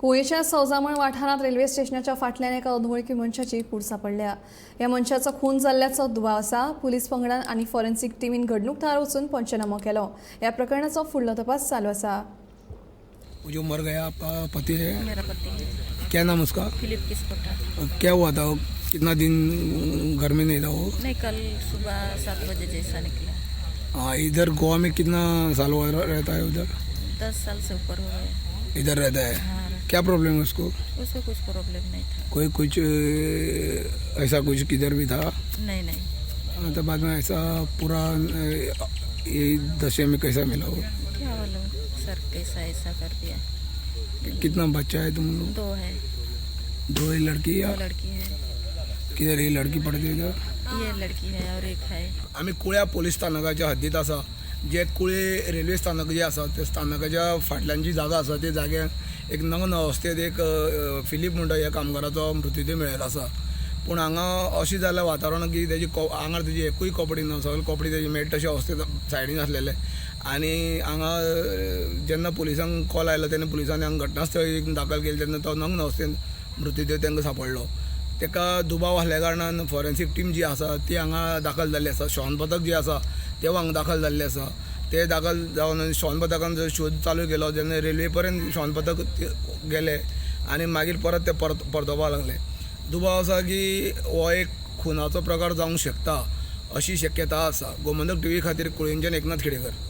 कुळेच्या सौजामळ वाठारांत रेल्वे स्टेशनाच्या फाटल्यान एका अनवळखी मनशाची कूड सांपडल्या. ह्या मनशाचो खून जाल्ल्याचो दुबाव आसा. पुलीस पंगडान आनी फॉरेन्सिक टिमीन घडणूक थळार वचून पंचनामो केलो. ह्या प्रकरणाचो फुडलो तपास चालू आसा. वो जो मर गया आपका पति है? मेरा पति है। क्या नाम उसका? फिलिप किस्कोटा। क्या हुआ था? कितना दिन घर में नहीं था वो? नहीं, कल सुबह 7 बजे जैसा निकला। हाँ, इधर गोवा में कितना साल हुआ रहता है उधर? 10 साल से ऊपर हो गए। इधर रहता है? हाँ। क्या प्रॉब्लम है उसको? उसको कुछ प्रॉब्लम नहीं था। कोई कुछ ऐसा कुछ किधर भी था? नहीं नहीं हाँ, तो बाद में ऐसा पूरा ये दशे में कैसा मिला वो? क्या मालूम सर, कैसा ऐसा कर दिया। कितना बच्चा है तुम लोग? दो है। दो ही लड़की या? दो लड़की है। किधर ये लड़की पढ़ती है इधर? ये लड़की है और एक है। आमी कुळ्या पोलीस स्थानकाच्या हद्दीत आसा. जे कुळे रेल्वे स्थानक जे आसा त्या स्थानकाच्या फाटल्यान जी जागा आसा त्या जाग्यार एक नग्न अवस्थेत एक फिलीप म्हणटा ह्या कामगाराचो मृत्युदेह मेळिल्लो आसा. पूण हांगा अशें जालें वातावरण की तेजी आंगार तेजी एकूय कपडे ना, सगळे कपडे तेजे मेळटा तशे अवस्थेत सायडीन आसलेले. आनी हांगा जेन्ना पुलिसांक कॉल आयलो तेन्ना पुलिसांनी हांगा घटनास्थळी दाखल केली तेन्ना तो नग्न अवस्थेत मृत्युदेह तांकां सांपडलो. ताका दुबाव आसल्या कारणान फॉरेन्सीक टीम जी आसा ती हांगा दाखल जाल्ली आसा. श्वान पथक जे आसा ते हांगा दाखल जाल्ले आसा. ते दाखल जावन श्वान पथकान जर शोध चालू केलो तेन्ना रेल्वे पर्यंत श्वान पथक गेले आनी मागीर परत ते परत परतोवपाक लागले. दुबाव आसा की हो एक खुनाचो प्रकार जावंक शकता अशी शक्यता आसा. गोमंतक टीव्ही खातीर कुळेंच्यान एकनाथ खेडेकर.